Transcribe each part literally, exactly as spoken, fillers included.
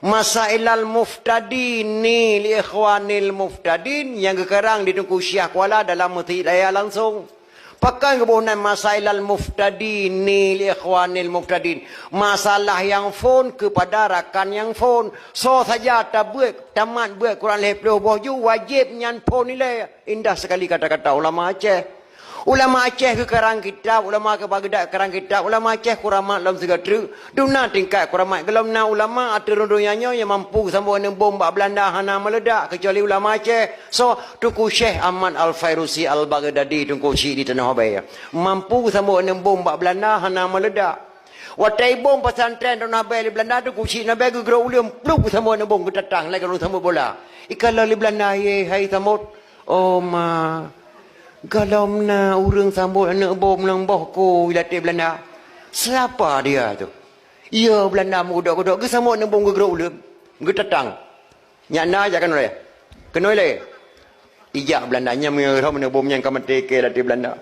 Masailal Muftadin ni li Ikhwanil Muftadin nyang geukarang di Teungku Syiah Kuala dalam Meuseujid Raya langsong. Pakon geuboh nan Masailal Muftadin ni li Ikhwanil Muftadin? Masalah nyang phon keupada rakan nyang phon. Soe saja tabeuet, tamat beuet Quran lhèe ploh boh ju, wajéb nyan phon ilèe. Indah sekali kata-kata ulama Aceh. Ulama Aceh geukarang kitab, ulama Baghdad geukarang kitab, ulama Aceh kuramat lom sigoe treuk. Dum na tingkat kuramat gohlom na ulama ateueh rhueng donya nyoe nyang mampu geusambot aneuk bom bak Beulanda hana meuledak, keucuali ulama Aceh. Soe? Teungku Syekh Ahmad Al-Fairusi Al-Baghdadi, Teungku Chik di Tanoh Abee. Mampu geusambot aneuk bom bak Beulanda hana meuledak. Watèe ibom pesantren Tanoh Abee lé Beulanda, Teungku Chik Tanoh Abee geugrôp u leuen, plup, geusambot aneuk bom, geutatang lagèe ureueng sambot bola. Ikalon lé Beulanda, "Ye, hai sambot." "Oh ma, gohlom na ureueng sambot aneuk bom lam boh kôi latèe Beulanda." "Siapa dia tu?" "Iya, Beulanda meugeudok-geudok, geusambot aneuk bom geugrôp u leuen, geutatang." "Nyak na, jak keunoe lé." "Keunoe lé." Ijak Beulanda, nyan meunyoe lheueh aneuk bom nyan ka maté kèe latèe Beulanda.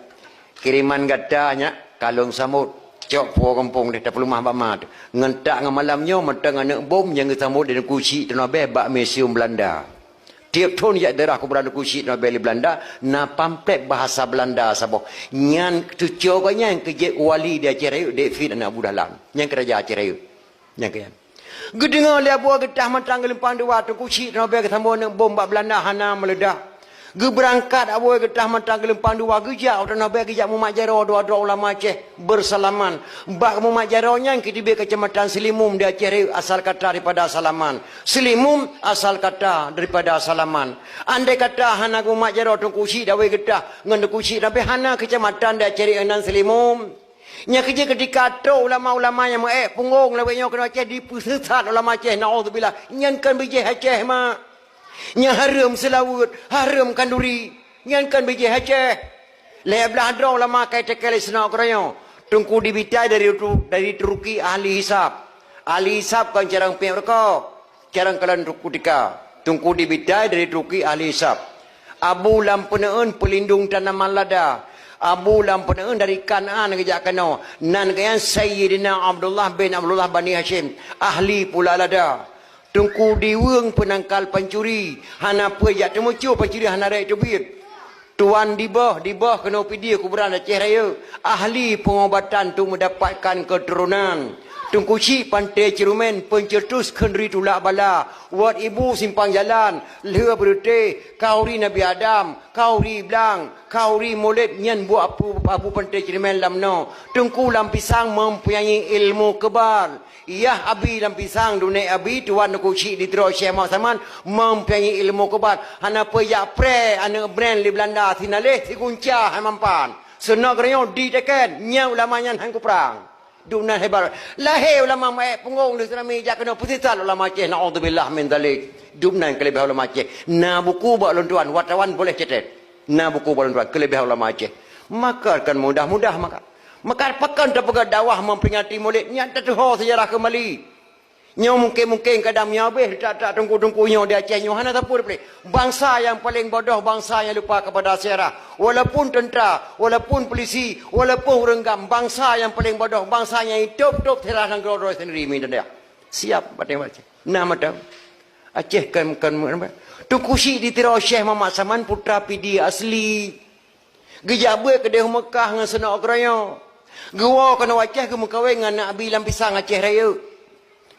"Kiriman gata nyak ka lôn sambot. Cok puwoe gampông deh, tapeuleumah bak ma teuh. Ngon tak ngon malam nyoe mantong aneuk bom nyang geusambot lé Teungku Chik Tanoh Abee bak museum Beulanda." Tiep thon jak daerah kuburan Teungku Chik Tanoh Abee lé Beulanda, na pamflet bahasa Beulanda saboh. Nyan teucok gobnyan keu jeuet wali di Aceh Rayeuk, David aneuk Abu Dahlan. Nyan keu raja Aceh Rayeuk. Nyang keu nyan. Geudeungoe lé Abu Geutah Mantang Geulumpang Dua, Teungku Chik Tanoh Abee geusambot aneuk bom bak Beulanda hana meuledak. Geubeurangkat Abu Geutah Mantang Geulumpang Dua, geujak u Tanoh Abee, geujak mumat jaroe dua droe ulama Aceh beusalaman. Bak mumat jaroe nyan keutibée keucamatan Seulimum di Aceh Rayeuk, asal kata daripada salaman. Seulimum asal kata daripada salaman. Andai kata hana geumumat jaroe Teungku Chik Dawé Geutah ngon Teungku Chik Tanoh Abee, hana keucamatan di Aceh Rayeuk nan Seulimum. Nyan keuh jeuet keutika trok ulama-ulama nyang meu-ék punggong lawét nyoe keunoe Aceh, dipeuseusat ulama Aceh, naudzubillah. Nyan kon bijéh Aceh, mak. Nyan hareuem seulaweuet, hareuem khanduri. Nyan kon bijéh Aceh. Lhèe blaih droe ulama ka itékèe lé Snouck Hurgronje. Teungku Dibitai dari Tu-, dari Turki, ahli hisab. Ahli hisab kon carông piep rukok. Carông kalon Teungku Tika. Teungku Dibitai dari Turki, ahli hisab. Abu Lam Peuneuen, peulindong tanaman lada. Abu Lam Peuneuen dari Kanaan geujak keunoe. Nan geuh nyan Sayyidina Abdullah bin Abdullah Bani Hasyim, ahli pula lada. Teungku Diweueng, peunangkal pancuri. Hana peue jak teumucue, pancuri hana rhot teubiet. Tuan Dibôh, Dibôh keunoe Pidie, kuburan Aceh Rayeuk, ahli peungobatan untuk meudapatkan keuturonan. Teungku Chik Panté Ceureumèn, peuncetus khanduri tulak bala. Wot Ibu, simpang jalan, lheueh beureutéh, khanduri Nabi Adam, khanduri blang, khanduri Maulid, nyan buet Abu, Abu Panté Ceureumèn lam noe. Teungku Lam Pisang mempunyai ilmu kebal. Yah Abi Lam Pisang, dunek Abi, tuan Teungku Chik di Tiro Syekh Muhammad Saman, mempunyai ilmu kebal. Hana peue jak preh aneuk brand lé Beulanda, sinaleh sigunca hai mampan. Snouck Hurgronje diteken, nyan ulama nyan han kuprang. Dum nan hebat. Lahé ulama meu-ék punggong di Seurami jak keunoe peuseusat ulama Aceh, naudzubillah min dzalik. Dum nan keuleubeh ulama Aceh. Na buku bak lôn tuan, wartawan boleh cetet. Na buku bak lôn tuan, keuleubeh ulama Aceh. Maka kon mudah-mudah maka. Maka pakon tapeugah dakwah memperingati Maulid, nyan tateuho seujarah keumbali. Nyoe mungken-mungken kadang meunyoe habéh that-that teungku-teungku nyoe di Aceh nyoe hana sapeue teupeuleueh. Bansa nyang paleng bodoh, bansa nyang lupa kepada sejarah. Walaupun teuntara, walaupun pulisi, walaupun ureueng gam, bansa nyang paleng bodoh, bansa nyang itôp-tôp sejarah nanggroe droe sendiri, mi teuntara. Siap bateng Aceh. Nah, mantong. Aceh kan, kan, Teungku Chik di Tiro Syekh Muhammad Saman, putra Pidie asli. Geujak beuet keudeh Meukah ngon Snouck Hurgronje. Geuwoe keunoe Aceh geumeukawen ngon aneuk Abi Lam Pisang Aceh Rayeuk.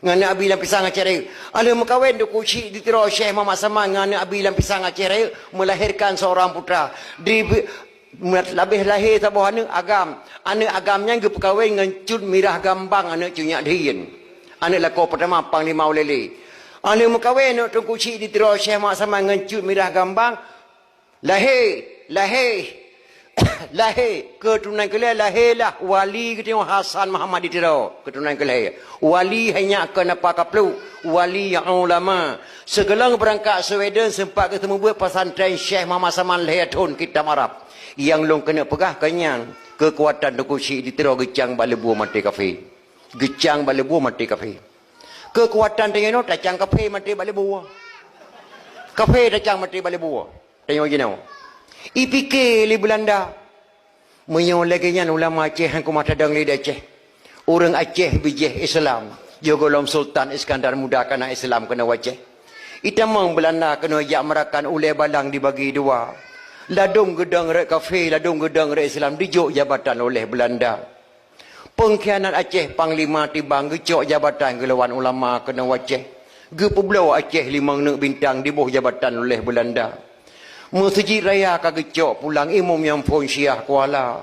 Ngon aneuk Abi Lam Pisang Aceh Rayeuk. Alheuh meukawen Teungku Chik di Tiro Syekh Muhammad Saman ngon aneuk Abi Lam Pisang Aceh Rayeuk, melahirkan seorang putra. Di, labeh lahé saboh aneuk agam. Aneuk agam nyan geupeukawen ngon Cut Mirah Gambang, aneuk Cut Nyak Dhien. Aneuk lakoe peurtama Panglima Ulee Lheue. Alheuh meukawen aneuk Teungku Chik di Tiro Syekh Muhammad Saman ngon Cut Mirah Gambang, lahé, lahé, lahé, keuturonan keulhèe lahé lah wali geutanyoe Hasan Muhammad di Tiro, keuturonan keulhèe. Wali hai nyak kon apa kapluek, wali ulama. Sigohlom beurangkat Sweden seumpat geuseumeubeuet pesantren Syekh Muhammad Saman lhèe thon kitab Arab. Nyang lôn keuneuk peugah keu nyan, keukuatan Teungku Chik di Tiro geucang bak leubue maté kafé. Geucang bak leubue maté kafé. Keukuatan tanyoe nyoe tacang kafé maté bak leubue. Kafé tacang maté bak leubue. Tanyoe jinoe. Ipike lé Beulanda. Meunyoe lagèe nyan ulama Aceh han keumah tadong lé di Aceh. Ureueng Aceh bijéh Islam. Jih gohlom Sultan Iskandar Muda kana Islam keunoe u Aceh. Itamong Beulanda keunoe jak meurakan ulèe balang dibagi dua. Ladôm geudong rot kafé, ladôm geudong rot Islam dijok jabatan oleh Beulanda. Peungkhianat Aceh, Panglima Tibang geucok jabatan geulawan ulama keunoe u Aceh. Geupeubloe Aceh limong neuk bintang diboh jabatan oleh Beulanda. Meuseujid raya ka geucok pulang imum nyang phon Syiah Kuala.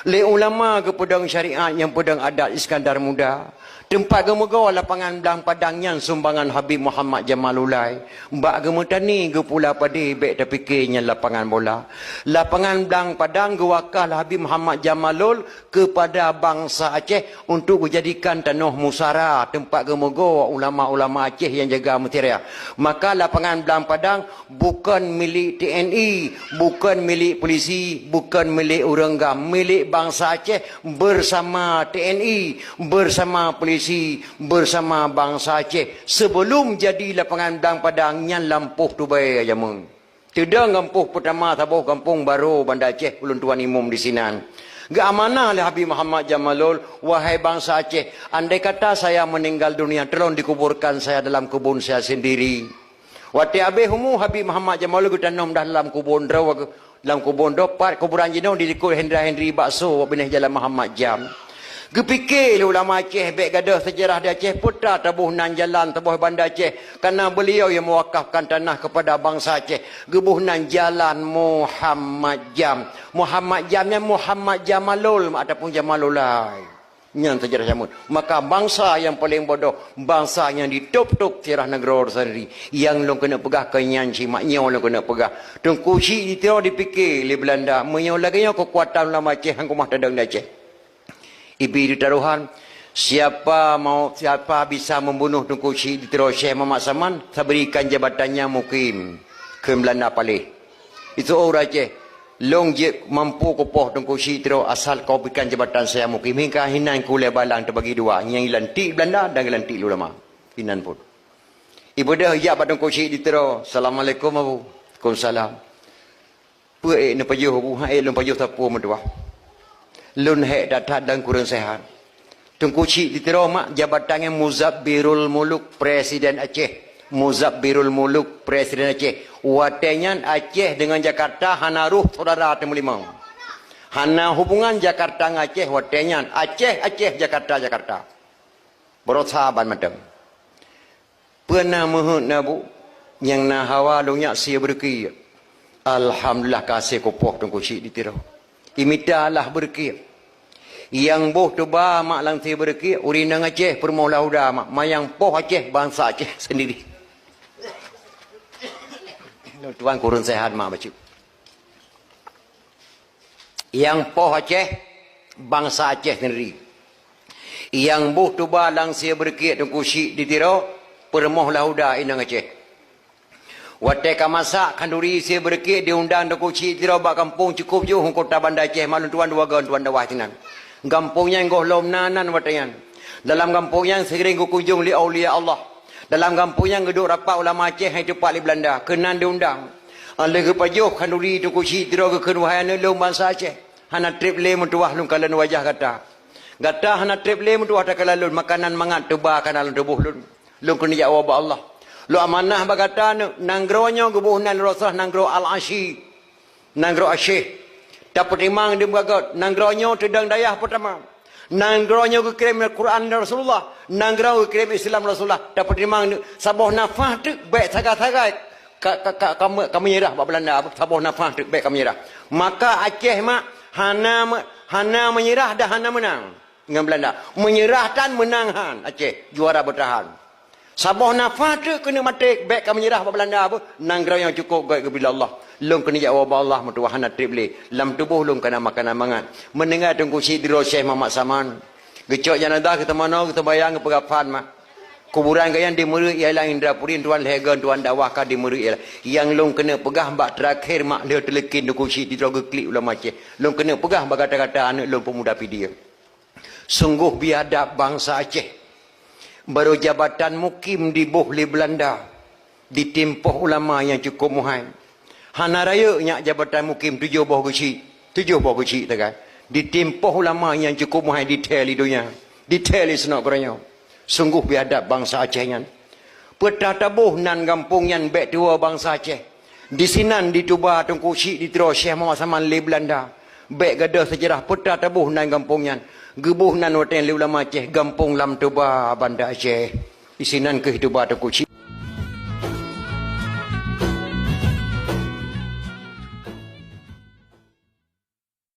Lé ulama geupeudong syariat nyang peudong adat Iskandar Muda. Teumpat geumeugoe lapangan Blang Padang nyan sumbangan Habib Muhammad Jamalulai. Bak geumeutani geupula padé bèk tapike nyan lapangan bola. Lapangan Blang Padang geuwakah lé Habib Muhammad Jamalul keupada bansa Aceh untuk geujadikan tanoh musara teumpat geumeugoe ulama-ulama Aceh nyang jaga meuseujid raya. Maka lapangan Blang Padang bukon milék T N I, bukon milék polisi, bukon milék ureueng GAM, milék bansa Aceh bersama T N I, bersama polisi, bersama bansa Aceh. Sebelum jadi lapangan Blang Padang nyan lampôh Tubai jameun. Teudong gampông peutama saboh gampông Baro Banda Aceh, ulôn tuan imum disinan. Geuamanah lé Habib Muhammad Jamalul, "Wahai bansa Aceh, andai kata saya meninggal dunia, tolong dikuburkan saya dalam kebun saya sendiri." Watèe abéh umu Habib Muhammad Jamalul geutanom dah lam kubon droe, lam kubon droe pat kuburan jinoe di likot Hendra Hendri Bakso, binéh Jalan Muhammad Jam. Geupike lé ulama Aceh bèk gadôh seujarah di Aceh, peue ta taboh nan jalan saboh Banda Aceh, karena beliau yang mewakafkan tanah kepada bangsa Aceh, geuboh nan Jalan Muhammad Jam. Muhammad Jam nyan Muhammad Jamalul ataupun Jamalulai. Nyan seujarah jameun. Maka bansa nyang paleng bodoh, bansa nyang ditôb-tôb seujarah nanggroe sendiri. Nyang lôn keuneuk peugah keu nyan cit, mak nyoe lôn keuneuk peugah. Teungku Chik di Tiro dipike lé Beulanda, meunyoe lagèe nyoe keukuatan ulama Aceh, han keumah tadong di Aceh. Ibi di tarohan, siapa mau, siapa bisa membunuh Teungku Chik di Tiro Syekh Muhammad Saman, saya berikan jabatannya mukim. Kheun Beulanda paléh. Itu ureueng Aceh, lôn jeuet mampu kupoh Teungku Chik di Tiro asal kau berikan jabatan saya mukim. Hingga hinan kulèe balang teubagi dua, nyang geulantik Beulanda dan geulantik ulama. Hinan phôn. Ibeudôh jak bak Teungku Chik di Tiro, "Assalamualaikum, Abu." "Waalaikumsalam." "Peue ék neupajoh, Abu?" "Han ék lôn pajoh sapeue meutuah. Lôn hék that-that dan kureueng seuhat." Teungku Chik di Tiro mak jabatan nyan Muzabbirul Muluk, Presiden Aceh. Muzabbirul Muluk, Presiden Aceh. Watèe nyan Aceh deungon Jakarta hana roh syedara teumeulimong. Hana hubungan Jakarta ngon Aceh watèe nyan. Aceh, Aceh, Jakarta, Jakarta. Baroesa ban mantong. Peue na meuheuet na bu, nyang na hawa lôn nyak sie beureukiek. Alhamdulillah ka sie kupoh Teungku Chik di Tiro. Imita lah beureukiek. Nyang boh tuba mak lam sie beureukiek, ureueng inong Aceh peurumoh Lahuda mak, manyang poh Aceh bansa Aceh sendiri. Lôn tuan kureueng seuhat mak bacut. Nyang poh Aceh, bansa Aceh sendiri. Nyang boh tuba lam sie beureukiek Teungku Chik di Tiro, peurumoh Lahuda inong Aceh. Watèe ka masak khanduri sie beureukiek diundang Teungku Chik di Tiro bak gampông Cukôp Jôh, kota Banda Aceh, mak lôn tuan dua goe tuan dakwah sinan. Gampông nyan gohlom na nan watèe nyan. Dalam gampông nyan seuring geukunjong lé aulia Allah. Dalam gampông nyan geuduek rapat ulama Aceh nyang teupat lé Beulanda, keunan diundang. Lheueh geupajoh khanduri Teungku Chik di Tiro geukheun, "Wahai aneuk lôn bansa Aceh, hana treb lé meutuah lôn kalon wajah gata. Gata hana treb lé meutuah takalon lôn, makanan mangat tuba ka na lam tuboh lôn. Lôn keuneuk jak woe bak Allah. Lôn amanah bak gata aneuk, nanggroe nyoe geuboh nan lôn rasa nanggroe Al-Asyi." Nanggroe Aceh. Tapeutimang di meugagot, nanggroe nyoe teudong dayah peutama. Nanggroe nyoe geukirém Al-Quran dari Rasulullah. Nanggroe geukirém Islam Rasulullah. Tapeutimang di saboh nafah teuk bèk sagai-sagai ka, ka, ka, ka me-, ka meunyeurah bak Beulanda. Saboh nafah teuk bèk ka meunyeurah. Maka Aceh mak hana me-, hana meunyeurah dan hana meunang ngon Beulanda. Meunyeurah tan meunang han Aceh, juara beutahan. Saboh nafah teuk keuneuk maté, bèk ka meunyeurah bak Beulanda beuh. Nanggroe nyang cukôp göt geubila Allah. Lôn keuneuk jak woe bak Allah meutuah hana treb lé. Lam tuboh lôn ka na makanan mangat. Meuninggai Teungku Chik di Tiro Syekh Muhammad Saman. Geucok janazah geuteumanoe, geuteumbayang, geupeugah phan mak. Kuburan gobnyan di Meureue ialah Indrapuri, tuan lhèe goe tuan dakwah ka di Meureue ialah. Nyang lôn keuneuk peugah bak teurakhé mak lheueh teuleukin Teungku Chik di Tiro geuklik ulama Aceh. Lôn keuneuk peugah bak gata-gata aneuk lôn peumuda Pidie. Sunggoh biadab bansa Aceh. Barô jabatan mukim diboh lé Beulanda, ditimpoh ulama nyang cukôp muhai. Hana rayeuk nyak jabatan mukim tujoh boh geuchik, tujoh boh geuchik tagai. Ditimpoh ulama nyang cukôp muhai dithèe lé donya, dithèe lé seunok geuranyoe. Sunggoh biadab bansa Aceh nyan. Peutah taboh nan gampông nyan bék tuwoe bansa Aceh. Disinan dituba Teungku Chik di Tiro Syekh Muhammad Saman lé Beulanda. Bék gadôh seujarah peutah taboh nan gampông nyan. Geuboh nan watée lé ulama Aceh gampông Lam Toba Banda Aceh. Disinan kheueh tuba Teungku Chik.